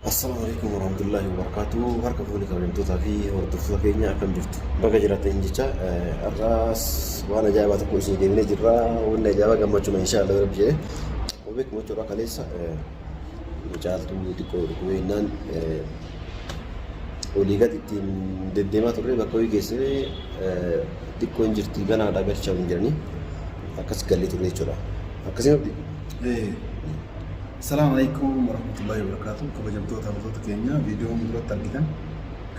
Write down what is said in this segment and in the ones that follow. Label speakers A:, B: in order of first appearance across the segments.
A: Assalaamu alaikum warahmatullahi wabarakatuh. Harka fuuni kabajamtootaa fi hordoftoota keenya akkam jirtu? Baga jiraattan jecha har'as waan ajaa'ibaa tokko isin deebinee jirra. Wanni ajaa'ibaa gammachuma inshaallah rabbi jedhe. Akkuma beekamu jechuudha kaleessa caaltuu xiqqoo dhukkubee olii gad ittiin deddeemaa turre bakka wayii geessine xiqqoo hin jirti ganaadha galchaa hin jiranii akkas gallee turre jechuudha. Akkasii abdii.
B: Assalaamu alaikum warahmatullahi wabarakatuh. Kabajamtoota hordoftoota keenya viidiyoon duratti argitan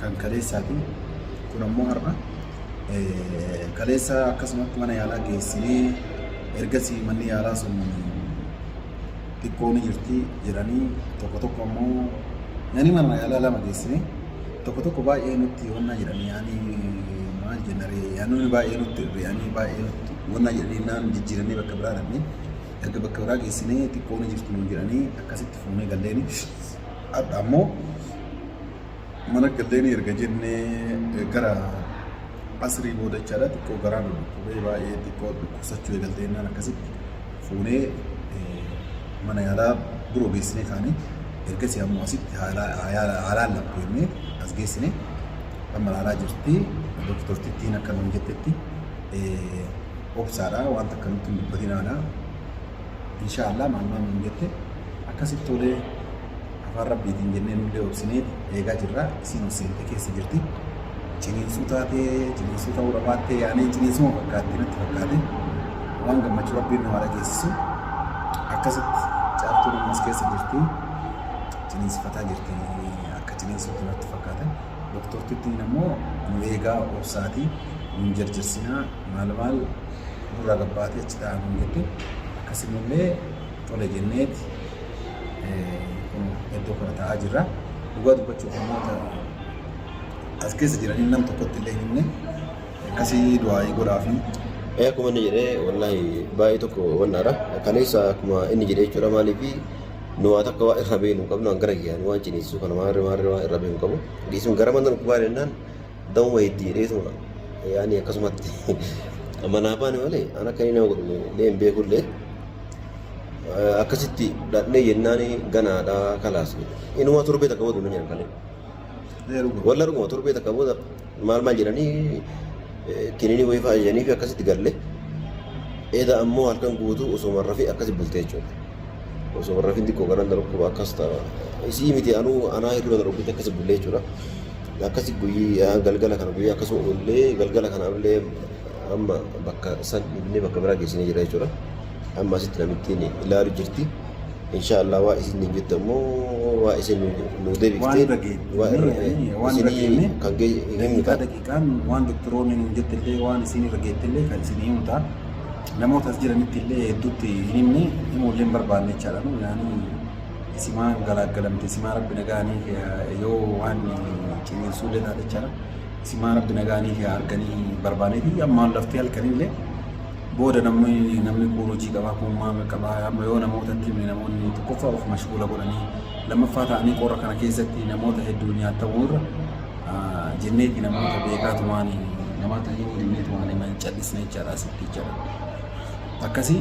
B: kan kaleessaati. Kun ammoo har'a kaleessa akkasumatti mana yaalaa geessinee ergasii manni yaalaa sun xiqqoo ni jirti jedhanii tokko tokko ammoo yaani mana yaalaa lama geessine tokko tokko baay'ee nutti wannaa jedhanii yaani maal jennaree yaani baay'ee nutti yaani baay'ee nutti wannaa jedhanii naan jijjiiranii bakka biraa dhaqne erga bakka biraa geessinee xiqqoo ni jirti nuun jedhanii akkasitti fuunee galleeni hadha ammoo mana galleeni erga jennee gara asrii booda jechaadha xiqqoo garaan nu dhukkubee baay'ee xiqqoo dhukkubsachuu eegalte jennaan akkasitti fuunee mana yaalaa biroo geessinee kaane ergasii ammoo asitti haalaan lamtu jennee as geessine amma ilaalaa jirti doktortittiin akka nuun jettetti obsaadha waan takka nutti hin dubbatinaadha inshaallah maal maal nuun jette akkasitti tolee afaan rabbiitiin jennee nullee obsinee eegaa jirra isiin ol seentee keessa jirti ciniinsuu taatee ciniinsuu ta'uu dhabaattee yaanee ciniinsuma fakkaatti natti fakkaate waan gammachuu rabbiin nu haa dhageessisu akkasitti caaltuun ammas keessa jirti ciniinsifataa jirti akka ciniinsuutti natti fakkaate doktortittiin ammoo nu eegaa obsaatii nun jarjarsinaa maal maal nurraa gabbaatee achi taa'aa nuun jette akkasumallee tole jenneeti kun iddoo kana taa'aa jirra. Dhugaa dubbachuuf namoota as keessa jiranii nam tokkotti illee hin himne akkasii du'aa'ii godhaafi.
A: Akkuma inni jedhee wallaahi baay'ee tokko wannaadha. Kaleessa akkuma inni jedhee jechuudha maaliif nu waa takka waa irra beeknu hin qabnu hangara kiyyaan waan ciniinsuu kana maarree maarree waan irra beeknu hin qabu. Dhiisuun gara mana dhukkubaa jennaan da'uma itti jedheetuma yaani akkasumatti manaa baane malee an akka inni nama godhu illee hin beekullee akkasitti dhaqnee jennaan ganaadha kalaas inumaa torbee takka booda nu jedhan kalee. Walla dhuguma torbee takka booda maal maal jedhanii kiniinii wayii fa'aa jedhanii fi akkasitti galle. Eda ammoo halkan guutuu osoo rafii akkasi bulte jechuudha. Osoo rafiin xiqqoo garaan na dhukkuba akkas ta'a. Isii miti anuu anaa hirriba na dhukkuba akkasi bulle jechuudha. Akkasi guyyaa galgala kana guyyaa akkasuma oollee galgala kana illee amma bakka san dhufnee bakka biraa geessinee jira jechuudha. Amma asitti namittiin ilaalu jirti. Inshaallah waa isin hin jettu ammoo waa isin nu deebiftee
B: Waan irra geette,
A: waa irra
B: waan irra
A: isinii
B: geenne
A: kan himnu
B: daqiiqaa
A: ta'a.
B: daqiiqaan waan doktoroonni nuun jette illee waan isin irra geette illee kan isin himu ta'a. Namoota as jiranitti illee hedduutti hin himne himuu illee hin barbaanne jechaadha. Nu yaani isimaan galaaggalamte isimaa rabbi nagaanii yoo waan ciniinsuu illee taate jechaadha. Isimaa rabbi nagaanii arganii barbaaneeti ammaan laftee halkanii illee booda namni namni kuun hojii qabaa kuun maal qabaa amma yoo namootatti himne namoonni tokkoffaa of mashguula godhanii lammaffaa ta'anii qorra kana keessatti namoota hedduu nyaatamuu irra jenneeti namoota beekaatumaan namoota himuu dinneetumaan himan callisne jechaadha asitti jechaadha. Akkasii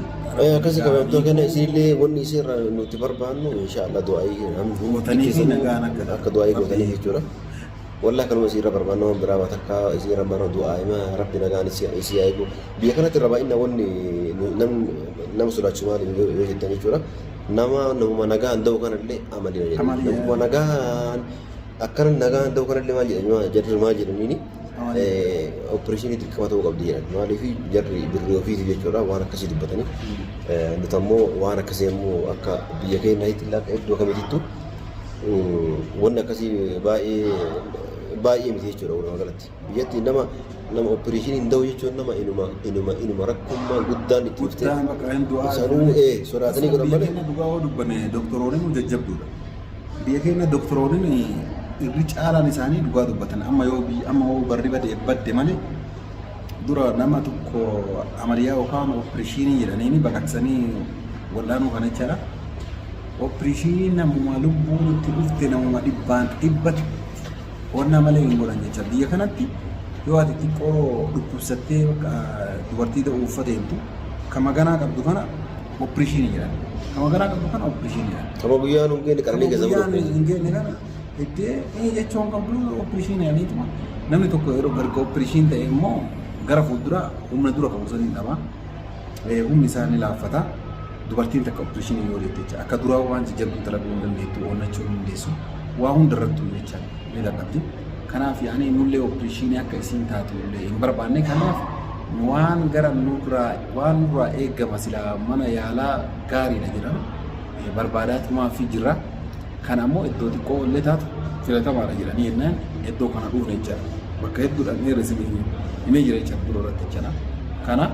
A: Akkasii kabajamtoota keenya isinillee wanni isin irraa nuti barbaannu inshaallah du'aayii
B: Gootanii fi nagaan akka
A: akka du'aayii gootanii jechuudha. Wallah kanuma isii irra barbaanna waan biraa waa takka isii irra barbaanna du'aayima rabbi nagaan isii haa eegu. Biyya kanatti irra baay'ina wanni nama sodaachisu maali yoo jettan jechuudha. Nama namuma nagaan da'u kanallee amalina jedhani. Namuma nagaan akkana nagaan da'u kanallee maal jedhani jarri maal jedhaniini opereeshinii dirqama ta'uu qabdi jedhan. Maaliif jarri birrii ofiiti jechuudha waan akkasii dubbatanii. Nuti ammoo waan akkasii ammoo akka biyya keenyaatti illee akka iddoo kamitittu wanni akkasii baay'ee baay'ee miti jechuudha walumaa galatti. Biyyatti nama nama opereeshinii hin ta'u jechuun nama inuma inuma inuma rakkummaa guddaan itti dhuftee
B: Guddaan bakka hin du'aa.
A: Sanuu sodaatanii godhan
B: Biyya
A: malee.
B: keenya dhugaa yoo dubbanne doktoroonni nu jajjabduudha. Biyya keenya doktoroonni irri caalaan isaanii dhugaa dubbatan amma yoo biyya amma yoo barri bade badde malee dura nama tokko amaliyaa yookaan opereeshinii jedhanii baqaqsanii wal'aanuu kana jechaadha. Opereeshinii namuma lubbuun itti dhufte namuma dhibbaan dhibbatu qonnaa malee hin godhan jecha biyya kanatti yoo ati xiqqoo dhukkubsattee bakka dubartii ta'uu uffateettu kan maganaa qabdu kana Opereeshinii jedhan. Kama garaa qabdu kana opereeshinii jedhan.
A: Kama guyyaan hin geenne qaranii keessa
B: Guyyaan
A: godhu.
B: hin geenne kana itti jechuun qabdu opereeshinii jedhaniituma namni tokko yeroo garga opereeshinii ta'e immoo gara fuuldura humna dura qabu saniin dhaba. Humni isaa ni laaffata. Dubartiin takka opereeshinii yoo deette jecha akka duraa waan jajjabduu dalaguu hin dandeettu, onnachuu hin dandeessu, waa hundarrattuu jecha ni dadhabdi. Kanaaf yaani nullee opereeshinii akka isiin taatu illee hin barbaanne. Kanaaf waan gara nurraa waan nurraa eegama silaa mana yaalaa gaariidha jedhan barbaadaatumaa fi jira. Kana ammoo iddoo xiqqoo illee taatu filatamaadha jedhanii jennaan iddoo kana dhufne jechaadha. Bakka hedduudhaan dheerra isin himee jira jechaadha dura irratti jechaadha. Kana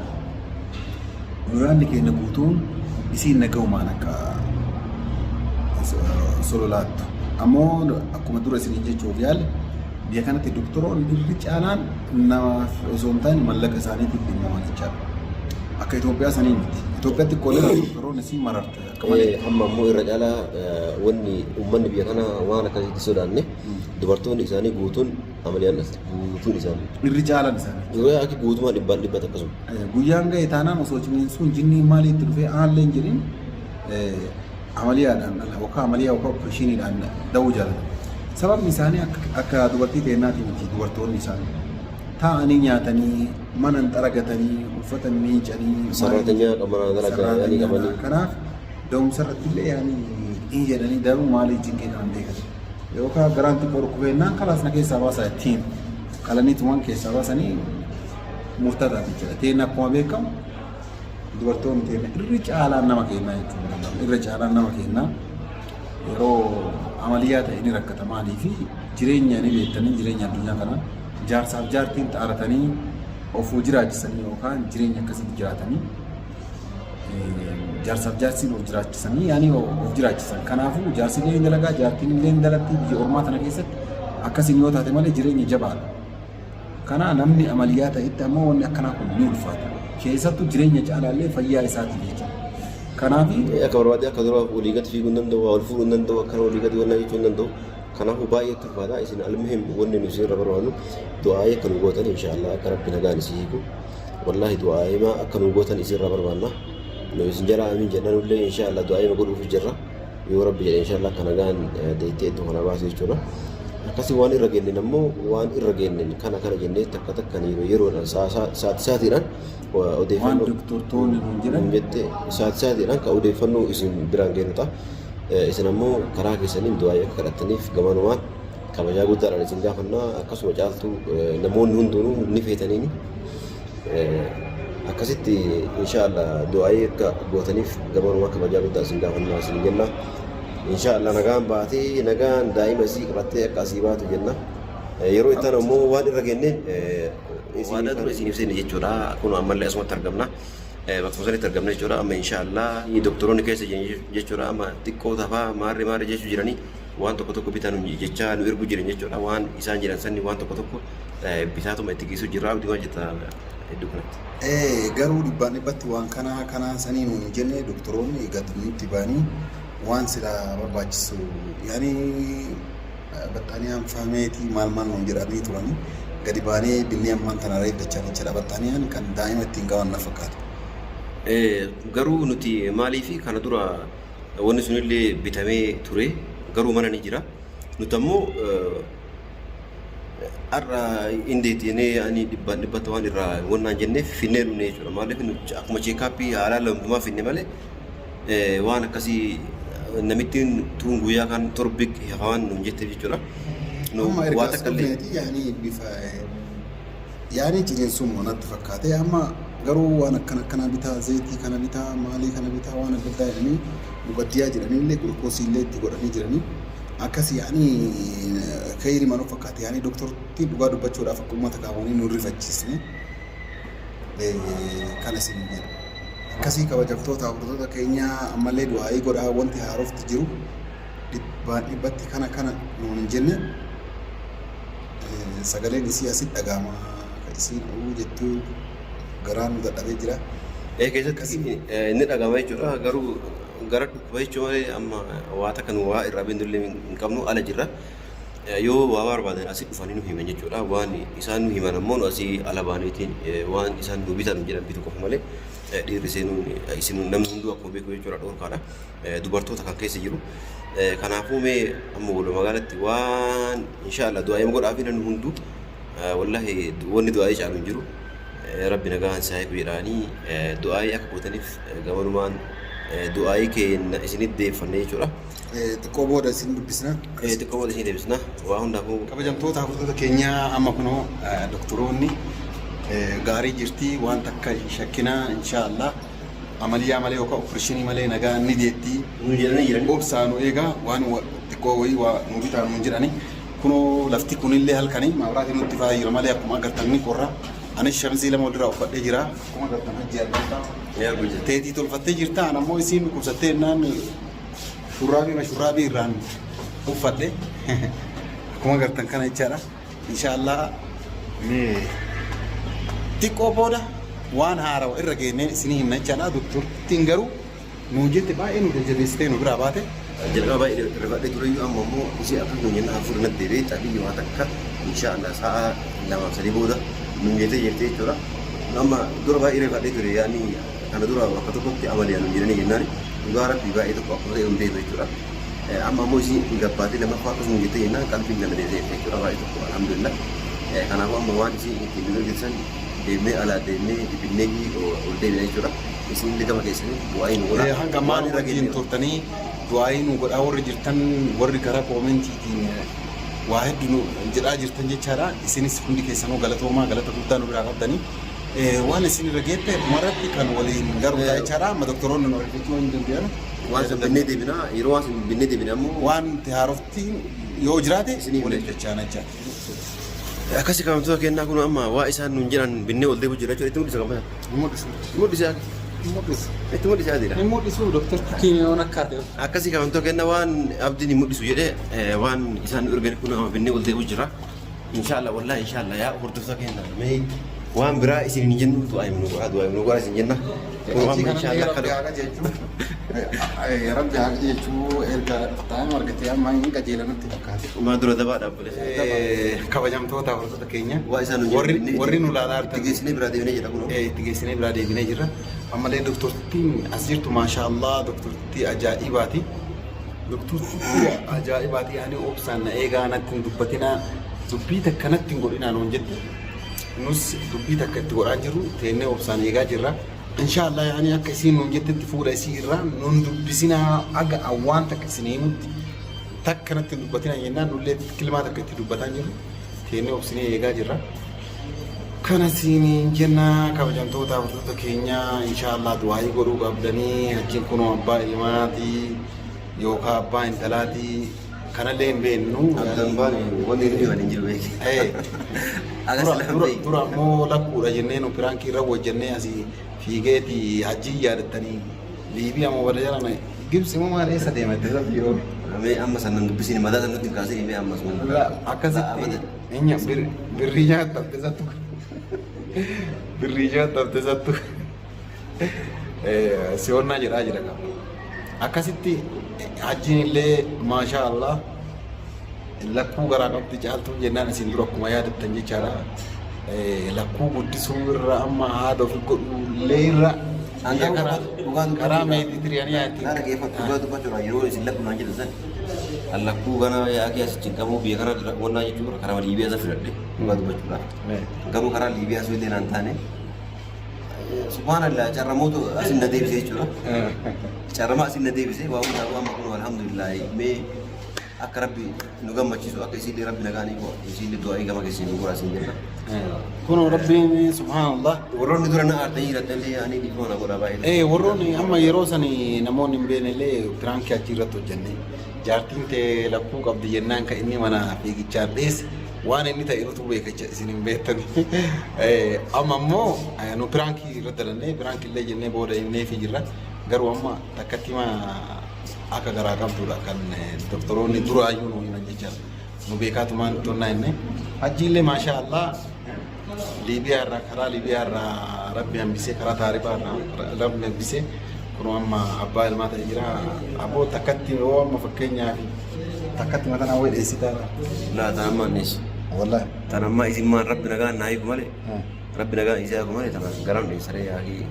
B: yaadni keenya guutuun isiin nagahumaan akka sololaattu. Ammoo akkuma dura isiniin jechuuf yaale biyya kanatti doktoroonni irri caalaan namaaf osoo hin taane mallaqa isaaniitiif dhimmaman jechaadha. Akka Itoophiyaa sanii miti. Itoophiyaatti qoolee doktoroonni si mararte akka malee.
A: Amma ammoo irra caalaa wanni uummanni biyya kanaa waan akkasitti sodaanne dubartoonni isaanii guutuun amaliyaan dhalte guutuun isaanii.
B: Irri caalaan isaanii.
A: Yoo akka guutumaa dhibbaan dhibbatti akkasuma.
B: Guyyaan ga'e taanaan osoo ciniinsuun jinnii maalii itti dhufee aanlee hin jedhin amaliyaadhaan dhala yookaan amaliyaa yookaan opereeshiniidhaan da'uu jaalatu. Sababni isaanii akka dubartii teennaatii miti dubartoonni isaanii. Taa'anii nyaatanii, mana hin xaragatanii, uffata hin miicanii.
A: Sarraatanyaa qabanaa dalagaa yaanii qabanii.
B: Kanaaf da'umsa irratti illee yaanii hin jedhanii da'uu maalii cinqii kan beekan. Yookaan garaan xiqqoo dhukkubeenyaan kalaas na keessaa baasaa ittiin qalaniitumaan keessaa baasanii murtaadha jechuudha. Teenna akkuma beekamu dubartoonni teenna irri caalaan nama kennaa jechuudha. Irra caalaan nama kennaa yeroo amaliyaa ta'e ni rakkata maalii fi jireenya ni beektanii jireenya addunyaa kana jaarsaaf jaartiin xaaratanii ofuu jiraachisanii yookaan jireenya akkasitti jiraatanii jaarsaaf jaartiin of jiraachisanii yaani of jiraachisan. Kanaafuu jaarsi illee hin dalagaa jaartiin illee hin dalatti biyya ormaa tana keessatti akkasiin yoo taate malee jireenya jabaadha. Kana namni amaliyaa ta'etti ammoo wanni akkanaa kun ni ulfaata. Keessattuu jireenya caalaallee fayyaa isaatiif jechuudha. Kanaaf
A: Akka barbaade akka dura olii gadi fiiguu hin danda'u, ol fuudhuu hin danda'u, akkana olii gadi wannaa jechuu hin danda'u. Kanaafuu baay'ee itti ulfaata. Isin almuhim wanni nu isin irra barbaannu du'aa'ee akka nu gootan inshaallah akka rabbi nagaan isin hiiku. Wallaahi du'aa'ee maa akka nu gootan isin irra barbaanna. Nu isin jala amiin jenna nullee inshaallah du'aa'ee ma godhuuf jirra. Yoo rabbi jedhe inshaallah akka nagaan deettee iddoo kana baase jechuudha. Akkasii waan irra geenne ammoo waan irra geenne kana kana jennee takka takkan yeroo yeroodhaan saati saatiidhaan
B: waan
A: odeeffannoo
B: doktortoonni nuun jedhan
A: jette saati saatiidhaan kan odeeffannoo isin biraan geenyu ta'a. Isin ammoo karaa keessaniin du'aa akka kadhattaniif gamanumaan kabajaa guddaadhaan isin gaafannaa akkasuma caaltuu namoonni hundinuu ni feetaniini. Akkasitti inshaallah du'aayii akka gootaniif gamanumaan kabajaa guddaa isin gaafannaa isin jenna. Inshaallah nagaan baatee nagaan daa'ima isii qabattee akka asii baatu jenna. Yeroo itti aanu ammoo waan irra geenneen waadaa dura isin ibsine jechuudha. Kun ammallee asumatti argamna. Bakkuma sanitti argamna jechuudha. Amma inshaallah doktoroonni keessa jiran jechuudha. Amma xiqqoo tafaa maarri maarri jechuu jiranii waan tokko tokko bitaa nu jechaa nu ergu jiran jechuudha. Waan isaan jiran sanni waan tokko tokko bitaatuma itti geessu jirra. Abdii maal jetta iddoo kanatti?
B: Garuu dhibbaan dhibbatti waan kana kanaa sanii nuun hin jenne doktoroonni gad nutti ba'anii waan silaa barbaachisu yaani baxxaaniyaan faameetii maal maal nuun jedhanii turanii gadi baanee binnee ammaan tana reeddachaa jechaadha. Baxxaaniyaan kan daa'ima ittiin qaban na fakkaata.
A: Garuu nuti maaliif kana dura wanni sunillee bitamee ture garuu mana ni jira. Nuti ammoo har'a indeetti jennee ani dhibbaan dhibbatti waan irraa wannaan jenneef finnee dhufne jechuudha. Maaliif nuti akkuma cheekaappii haalaa lamtumaa finne malee waan akkasii namittiin tuun guyyaa kan torbi hafaan nuun jetteef jechuudha. Nu
B: Amma
A: waa
B: erga as
A: takka illee
B: dhufneeti yaani bifa yaani ciniinsummaa natti fakkaate amma garuu waan akkana akkanaa bitaa zayitii kana bitaa maalii kana bitaa waan adda addaa jedhanii muqaddiyaa jedhanii illee gulukoosii illee itti godhanii jiranii akkas yaani kayri manuu fakkaate yaani doktortii dhugaa dubbachuudhaaf akka uummata kaawwanii nu rifachiisne kana isin jedhu. Akkasii kabajamtoota hordoftoota keenya ammallee du'aa'ii godhaa wanti haarofti jiru dhibbaan dhibbatti kana kana nuun hin jenne sagaleen isii asitti dhaga'ama isiin uu jettuu garaan nu dadhabee jira.
A: Keessatti inni dhaga'ama jechuudha. Garuu gara dhukkuba jechuun malee amma waa takka nu waa irraa beeknullee hin qabnu ala jirra. Yoo waa barbaadan asii dhufanii nu himan jechuudha. Waan isaan nu himan ammoo nu asii ala baaneetiin waan isaan nu bitan jedhan bitu qofa malee Dhiirri seenuun isin namni hunduu akkuma beeku jechuudha dhorkaadha. Dubartoota kan keessa jiru. Kanaafuu mee amma walumaa galatti waan inshaallah du'aa'ima godhaa fi namni hunduu wallahi wanni du'aa'ii caalu hin jiru. Rabbi nagaan isaa eegu jedhaanii du'aa'ii akka gootaniif gamanumaan du'aa'ii keenya isinitti deeffanne jechuudha.
B: Xiqqoo booda isin dubbisna.
A: Xiqqoo booda isin deebisna. Waa hundaafuu.
B: Kabajamtoota hordoftoota keenyaa amma kunoo doktoroonni gaarii jirti waan takka hin shakkinaa inshaallah amaliyyaa malee yookaan opereeshinii malee nagaa ni deetti.
A: Nuun jedhanii jiran.
B: Obsaa nu eegaa waan xiqqoo wayii waa nu bitaa nuun jedhani. Kunoo lafti kunillee halkanii maabiraatiin nutti fa'aa jira malee akkuma agartan ni qorra. Anis shamizii lama walirraa uffadhee jira. Akkuma agartan hajji argamta. Teetii tolfattee jirta an ammoo isiin dhukkubsattee jennaan shurraabii ma shurraabii irraan uffadhe. Akkuma agartan kana jechaadha. Inshaallah mee xiqqoo booda waan haarawa irra geennee isinii himna jechaadha. Doktortiin garuu nuun jette baay'ee nu jajjabeessitee nu biraa baate.
A: Jalqaba baay'ee rifadhee tureyyuu amma immoo isii akkas nuun jennaan hafuurri natti deebi'ee xabiyyii waa takka inshaa Allah sa'a lamaaf sadii booda nuun jettee jirti jechuudha. Amma dura baay'ee rifadhee ture yaani kana dura bakka tokkotti amaliyaa nuun jedhanii jennaan dhugaa rabbii baay'ee tokko akkuma ta'e hin beeku jechuudha. Amma ammoo isiin gabbaatee lammaffaa akkas nuun jettee jennaan qalbiin kana deebi'ee jechuudha baay'ee tokko alhamdulillah. Kanaafuu amma waan isiin ittiin nu hojjetan deemnee alaa deemnee binnee ol deebina jechuudha. Isin illee gama keessanii du'aa'ii nu godhaa.
B: Hanga ammaa
A: Waan
B: nu
A: irra
B: wajjin
A: geenye
B: turtanii du'aa'ii nu godhaa warri jirtan warri karaa koomentiitiin waa hedduu nu jedhaa jirtan jechaadha. Isinis hundi keessanuu galatoomaa galata guddaa nu biraa qabdanii. Waan isin irra geette dhumarratti kan waliin garu ta'a jechaadha. Amma doktoroonni nu argachuu hin danda'an.
A: Waan isin binnee deebina yeroo waan isin binnee deebina ammoo
B: Waan itti haarofti yoo jiraate
A: Isinii
B: waliin
A: himna.
B: jechaana jechaadha.
A: Akkasi kabajamtoota kennaa kun amma waa isaan nuun jedhan binnee ol deebi'u jira jechuudha. Itti mul'isa gammada.
B: Hin mul'isu.
A: Itti mul'isa.
B: Hin mul'isu.
A: Itti mul'isa adiidha.
B: Hin mul'isu doktarri keenya yoon akka ta'e.
A: Akkasi kabajamtoota kennaa waan abdiin hin mul'isu jedhee waan isaan nu ergan kun amma binnee ol deebi'u jira. Inshaallah wallahi inshaallah yaa hordoftoota kennaa mee waan biraa isin hin jennu du'aa himnu godhaa du'aa himnu godhaa isin jenna. Kun amma inshaallah
B: Rabbi
A: kana
B: haa qajeelchu. Rabbi haa qajeelchu erga taa'ima argatee amma hin qajeela natti fakkaate.
A: Maa dura dabaa dhaabbilee.
B: Kabajamtoota hordoftoota keenya
A: Waa isaan nu
B: warri
A: jedhan
B: warri nu ilaalaa
A: itti
B: jirtan
A: geessinee biraa deebinee jedha kunoo.
B: Itti geessinee biraa deebinee jirra. Ammallee doktortittiin as jirtu maashaa Allah doktortittii ajaa'ibaati. Doktortittii ajaa'ibaati ani obsaan na eegaa natti hin dubbatinaa dubbii takka natti hin godhinaa nuun jette. Nus dubbii takka itti godhaa jirru teennee obsaan eegaa jirra. Inshaallah yaani akka isiin nuun jettetti fuula isii irraa nun dubbisinaa aga waan takka isin himutti takka natti hin dubbatinaa jennaan nullee kilmaa takka itti dubbataa jirru teennee obsinee eegaa jirra. Kana siiniin jenna kabajamtoota hordoftoota keenya inshaallah du'aayii godhuu qabdanii hajjiin kunoo abbaa ilmaati yookaan abbaa intalaati kanallee hin beeknu.
A: Addaan baane wanti nuti himan hin jiru beeki. Agas
B: Dura
A: lama
B: dura
A: beeki.
B: dura ammoo lakkuudha jennee nu piraankii irra hojjennee asii fiigeeti hajjii yaadattanii Liibiyaa moo bada jalana Gibsi moo maal eessa deema itti sabbi yoo.
A: Mee amma san nan dubbisiin mataa san nutti hin kaasin mee amma sun.
B: Akkasitti inya birrii nyaatta sattu birrii nyaatta sattu si'oonnaa jedhaa jira qaba. Akkasitti hajjiin illee maashaa Allah lakkuu garaa qabdi caaltuun jennaan isin dura akkuma yaadattan jechaadha. Lakkuu guddisuu irra amma haadha ofii godhuu illee irra biyya karaa karaa meeditiriyaanii
A: Naa dhaggeeffadhu dhugaa dubbachuudha yeroo isin lakkuu naan jedhan san an lakkuu kana yaakii as cinqamuu biyya kana wannaa jechuudha karaa Liibiyaa isa filadhe dhugaa dubbachuudha. Garuu karaa Liibiyaa sun illee naan taane subhaanallah carramootu asin na deebise jechuudha. Carramaa asin na deebise waa hundaafuu amma kun alhamdulillah mee akka rabbi nu gammachiisu akka isiillee rabbi nagaan hiiku isiillee du'aa'ii gama keessanii nu godhaa isin jenna.
B: Kun rabbiin subhaanallah.
A: Warroonni dura na aartanii jirattanillee ani dhiifama na godhaa baay'ee.
B: Warroonni amma yeroo sani namoonni hin beekne illee piraankii achi irratti hojjenne jaartiin tee lakkuu qabdi jennaan kan inni mana fiigichaan dheesse waan inni ta'e nutu beeka jecha isin hin beektani. Amma immoo nu piraankii irratti dalannee piraankii illee jennee booda himneefii jirra. Garuu amma takkatti ma akka garaa qabdudha kan doktoroonni duraayyuu nu himan jechaadha. Nu beekaatumaan tonnaa jenne. Hajji illee maashaa Allah Liibiyaa irraa karaa Liibiyaa irraa rabbi hambisee karaa taaribaa irraa rabbi hambisee kunoo amma abbaa ilmaa ta'e jira. Aboo takkatti yoo amma fakkeenyaaf takkatti mataa naa wayii dheessitaa.
A: Laa tan ammaa innis.
B: Wallahi.
A: Tan ammaa isin maan rabbi nagaan naa hiiku malee. Rabbi nagaan isaa hiiku malee tana garam dheessaree yaakii.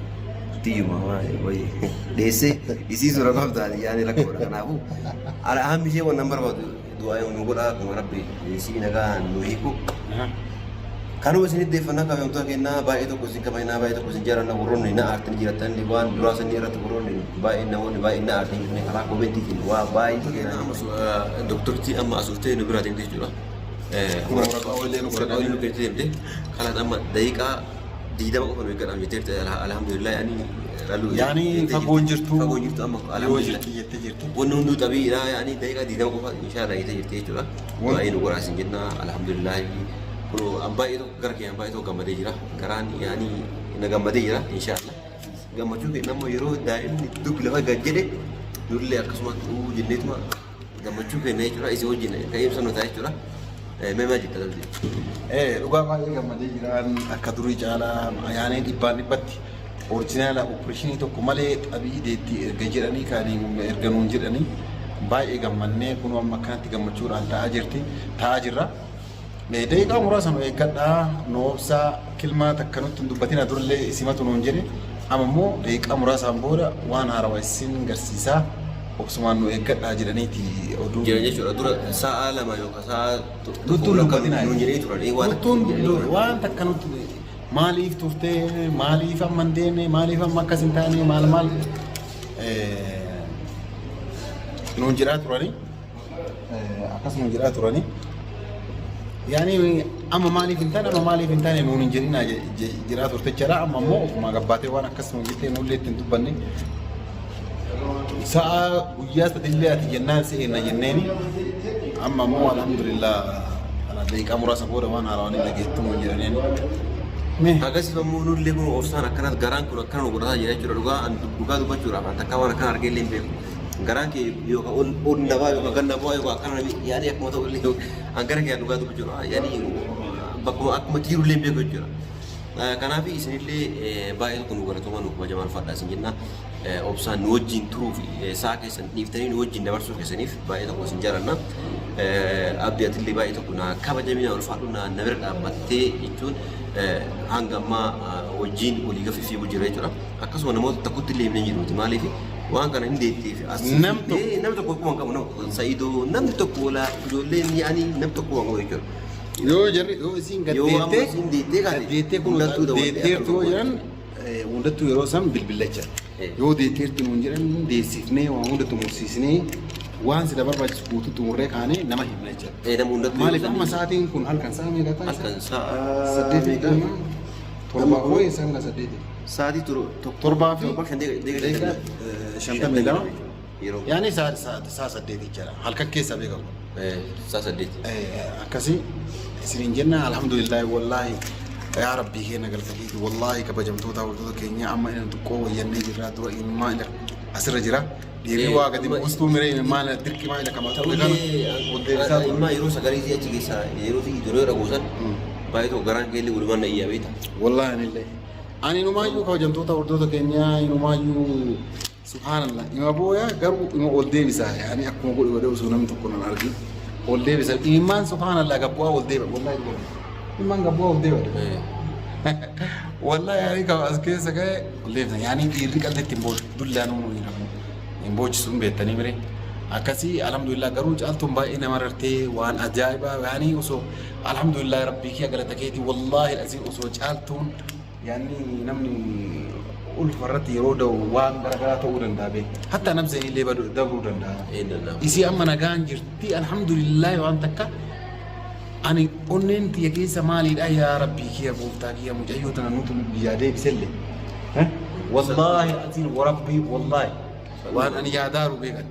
A: Tiyyuma wayii deessee isii suura qabdaati yaani rakkoodha kanaafuu hammi ishee wannan barbaadu du'aa nu godhaa akkuma rabbi isii nagaa nu hiiku. Kanuma isinitti deeffannaa kabajamtoota kennaa baay'ee tokko isin kabajnaa baay'ee tokko isin jaalanna warroonni na aartanii jirattan waan duraa sanii irratti warroonni baay'ee namoonni baay'ee na aartanii jirtan karaa koomentiitiin waa baay'ee. Doktortii amma as dhuftee nu biraa deemte jechuudha.
B: Waraqaa waliin nu
A: Waraqaa waliin nu kennitee deemte. Kalaan amma daqiiqaa 20 qofa nu eeggadhaam jetteerti alhamdulillah ani dhaluu.
B: Yaani fagoon jirtu.
A: Fagoon jirtu amma
B: Yoo
A: alhamdulillah.
B: jirti jettee jirti.
A: Wanni hunduu xabiidha yaani daqiiqaa 20 qofa inshallah jettee jirti jechuudha. Baay'ee nu godhaa isin jenna alhamdulillah. Kun baay'ee tokko gara keenya baay'ee tokko gammadee jira. Garaan yaani na gammadee jira inshallah. Gammachuu keenya ammoo yeroo daa'imni dugdi lafa gad jedhe nullee akkasuma uu jenneetuma gammachuu keenya jechuudha isin wajjin kan ibsannu ta'a jechuudha. Mee maal jetta galtee?
B: Dhugaa baay'ee gammadee jiraan akka durii caalaa yaanee dhibbaan dhibbatti orijinaala opereeshinii tokko malee xabii deetti erga jedhanii kan erga nuun jedhanii baay'ee gammannee kunoo amma akkanatti gammachuudhaan ta'aa jirti ta'aa jirra. Daqiiqaa muraasa nu eeggadhaa nu obsaa kilmaa takka nutti hin dubbatina durallee isimatu nuun jedhe amma immoo daqiiqaa muraasaan booda waan haarawaa isin garsiisaa obsumaan nu eeggadhaa jedhaniiti oduu.
A: Jiran jechuudha dura sa'a 2 yookaan sa'a tokko
B: Nuttuun
A: walakkaa
B: dubbatinaa.
A: nuun jedhanii turan. Waan takka
B: Nuttuun
A: nuun jedhanii turan.
B: waan takka nutti maaliif turtee maaliif amma hin deemne maaliif amma akkas hin taane maal maal nuun jedhaa turanii. Akkas nuun jedhaa turanii. Yaani amma maaliif hin taane amma maaliif hin taane nuun hin jedhinaa jedhaa turte jechaadha. Amma immoo ofumaa gabbaatee waan akkas nuun jettee nullee ittiin dubbanne. Sa'a guyyaa sadillee ati jennaan si eenna jenneeni. Amma immoo alhamdulillah daqiiqaa muraasa booda waan haarawaan hin dhageettu nuun jedhaniin.
A: Mee Akkasii ammoo nullee kun obsaan akkanas garaan kun akkana nu godhataa jira jechuudha dhugaa an dhugaa dubbachuudhaaf an takkaa waan akkana argee illee hin beeku. Garaan kee yookaan ol ol nabaa yookaan gad nabaa yookaan akkana namni yaani akkuma ta'u illee an gara kee dhugaa dubbachuudhaaf yaani bakkuma akkuma jiru illee hin beeku jechuudha. Kanaaf isinillee baay'ee tokko nu galatoomaa nu kabajamaa ulfaadhaa isin jenna. Obsaan nu wajjin turuu fi sa'a keessan dhiiftanii nu wajjin dabarsuu keessaniif baay'ee tokko isin jaalanna. Abdii atillee baay'ee tokko na kabajamii na ulfaadhu na na bira dhaabbattee jechuun hanga ammaa wajjin walii gafii fiiguu jira jechuudha. Akkasuma namoota tokkotti illee himnee jiru miti maaliif waan kana hin deetteef as
B: Nam tokko.
A: Namni tokko akkuma hin qabu nama Sa'idoo namni tokko walaa ijoolleen yaanii namni tokko waan qabu jechuudha.
B: Yoo jarri yoo isiin gad
A: Yoo amma
B: deettee
A: isiin deettee kaate,
B: gad deettee kun
A: hundattuu dabaltee
B: deetteertu yoo
A: akka
B: jedhan hundattuu yeroo san bilbillacha. Yoo deetteertu nuun jedhan deessifnee waan hunda xumursiisnee waan sila barbaachisu guutuu xumurree kaanee nama himna jechuudha.
A: Nama hundattuu
B: Maaliif
A: yeroo
B: amma
A: san-
B: sa'aatiin kun halkan sa'a meeqa ta'a?
A: Halkan sa'a
B: Saddeetii
A: meeqa?
B: dhuma torbaa wayii hanga saddeetii.
A: Sa'aatii tokko
B: Torbaa fi
A: torbaaf shan daqiiqa
B: daqiiqaa
A: 52.
B: 52.
A: Yeroo
B: Yaani sa'a saddeetii jechaadha. Halkan keessaa beekamu.
A: Sa'a 8.
B: Akkasii isiniin jenna alhamdulillahi wallaahi yaa rabbii keenya galata keeti wallaahi kabajamtoota hordoftoota keenya amma inni xiqqoo wayyannee jirra dura imimmaa ila asirra jira dhiirri waa gadi buustuu miree imimmaa dirqii maa ila kamaa ture kana ol deebisaa ture.
A: Immaa yeroo sagalee isii achi keessaa yeroo isii ijoollee dhaguusan baay'ee tokko garaan keelli walumaan na iyyaa beekta.
B: Wallaahi anillee ani inumaayyuu kabajamtoota hordoftoota keenya inumaayyuu Subhaanallah ima booya garuu ima ol deebisa yaani akkuma godhe godhe osoo namni tokko nan argin ol deebisa imimmaan subhaanallah gabbu'aa ol deeba wallahi dhugaa imimmaan gabbu'aa ol deeba wallahi yaani ka as keessa ga'e ol deebisa yaani dhiirri qalli ittiin boochu dullaan uumuu hin rafu hin boochisu hin beektanii mire akkasii alhamdulillah garuu caaltuun baay'ee nama rartee waan ajaa'ibaa yaani osoo alhamdulillah rabbii kee galata keetii wallahi asiin osoo caaltuun Yaanni namni ulfa irratti yeroo da'u waan garaagaraa ta'uu danda'a beek. Hatta nabseen illee badu dabruu danda'a.
A: Hin danda'amu.
B: Isii amma nagaan jirti alhamdulillahi waan takka ani onneen tiyya keessa maaliidha yaa rabbii kiyya gooftaa kiyya mucayyoo tana nutu biyyaa deebisellee. Wallaahi atiin warabbii wallaahi waan ani yaadaaru beekan.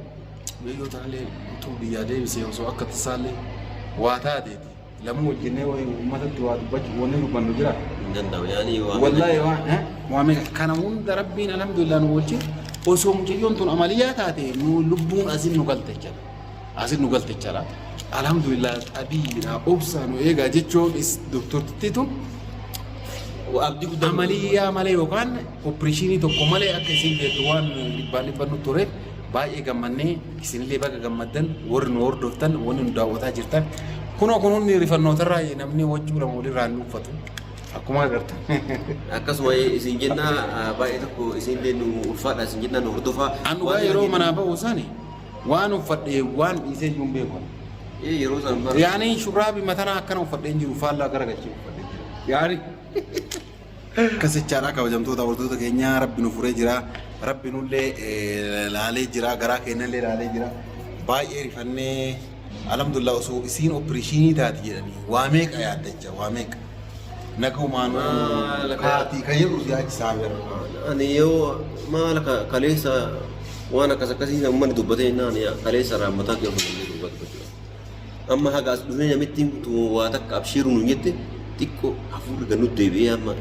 B: Mucayyoo tanallee nutu biyyaa deebise osoo akka tasaallee waa taateeti. Lamuu wajjinnee wayi uummatatti waa dubbachuu wanni dubbannu jira.
A: Hin danda'amu. Yaani waa
B: Wallaahi waa waa meeqa kana hunda rabbiin alhamdulillah nu oolche osoo mucayyoon tun amaliyaa taate nu lubbuun asin nu galte jechaadha. Asin nu galte jechaadha. Alhamdulillah xabiidha obsaa nu eegaa jechuun is doktortittii tun
A: Abdii guddaa
B: amaliyaa malee yookaan opereeshinii tokko malee akka isin beektu waan dhibbaan dhibban nu ture baay'ee gammannee Isinillee baga gammaddan warri nu hordoftan wanni nu daawwataa jirtan. Kunoo kun hundi rifannootarraa namni waccuu lama walirraa hin uffatu. Akkuma agartan.
A: Akkasuma isin jenna, baay'ee tokko isin illee nu ulfaadha isin jenna, nu hordofaa.
B: An dhugaa yeroo manaa bahu sani waan uffadhee waan dhiisee jiru hin beeku.
A: Yeroo san bara.
B: Yaani shurraabi matanaa akkana uffadhee hin jiru, faallaa gara galchee uffadhee jira. Yaani. Akkas jechaadha, kabajamtoota hordoftoota keenyaa, Rabbi nu furee jira. Rabbi nullee laalee jira, garaa keenyallee laalee jira. Baay'ee rifannee, alhamdulillah, osoo isiin opereeshinii taati jedhanii waa meeqa yaaddacha, waa meeqa. Nagahumaanuu
A: Maal
B: kaatii kan jedhu si yaachisaa jira.
A: Ani yoo maal kaleessa waan akkas akkasii uummanni dubbatee naan kaleessa irraa mataa kee ofii dubbatu jechuudha. Amma haga as dhufee namittiin waa takka abshiiru nuun jette, xiqqoo hafuurri gad nutti deebi'ee amma.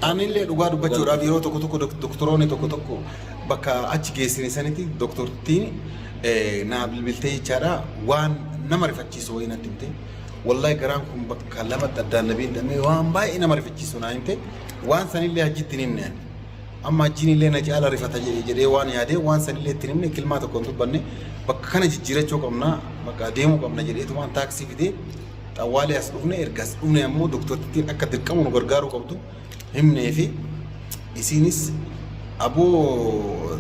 B: Anillee dhugaa dubbachuudhaaf yeroo tokko tokko doktoroonni tokko tokko bakka achi geessine sanitti doktortiin naa bilbiltee jechaadha, waan nama rifachiisu wayii natti himte. Wallahi garaan kun bakka lamatti addaan na beektamee waan baay'ee nama rifachiisu naa himte. Waan sanillee hajjitti hin himne ani. Amma hajjiin illee na caala rifata jedhee waan yaadee waan sanillee itti hin himne, kilmaa tokko hin dubbanne. Bakka kana jijjiirachuu qabna, bakka deemuu qabna jedheetumaan taaksii fidee xawwaalee as dhufne. Erga as dhufne ammoo doktortittiin akka dirqama nu gargaaruu qabdu himnee fi isiinis aboo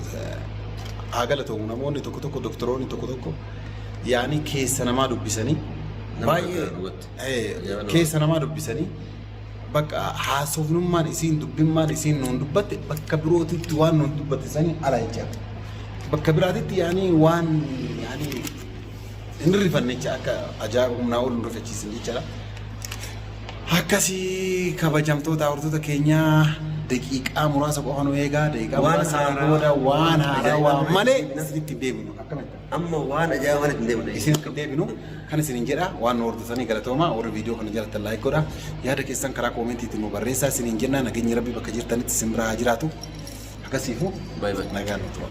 B: haa galatoomu. Namoonni tokko tokko, doktoroonni tokko tokko yaani keessa namaa dubbisanii
A: Nama
B: baay'ee
A: gargaara dhugatti.
B: Keessa namaa dubbisanii bakka haasofnummaan isiin dubbimmaan isiin nuun dubbatte bakka birootitti waan nuun dubbatte sanii ala jechaadha. Bakka biraatitti yaani waan yaani hin rifanne jecha, akka ajaa'iba humnaa ol nu rifachiisan jechaadha. Akkasii, kabajamtoota hordoftoota keenyaa, daqiiqaa muraasa qofa nu eegaa, daqiiqaa
A: Waan
B: muraasa
A: haaraa-
B: booda waan haaraa
A: ajaa'ibaa
B: waan malee
A: deebina.
B: isinitti hin deebinu. Akkamitti?
A: Amma waan ajaa'ibaa malee hin deemne.
B: Isinitti hin deebinu kan isinin jedha. Waan nu hordoftanii galatooma. Warri viidiyoo kana jalatti like godha, yaada keessan karaa koomentiitiin nu barreessaa isinin jenna. Nageenyi Rabbi bakka jirtanitti isin bira haa jiraatu. Akkasiifu
A: Bye bye.
B: Nagaan nu tura.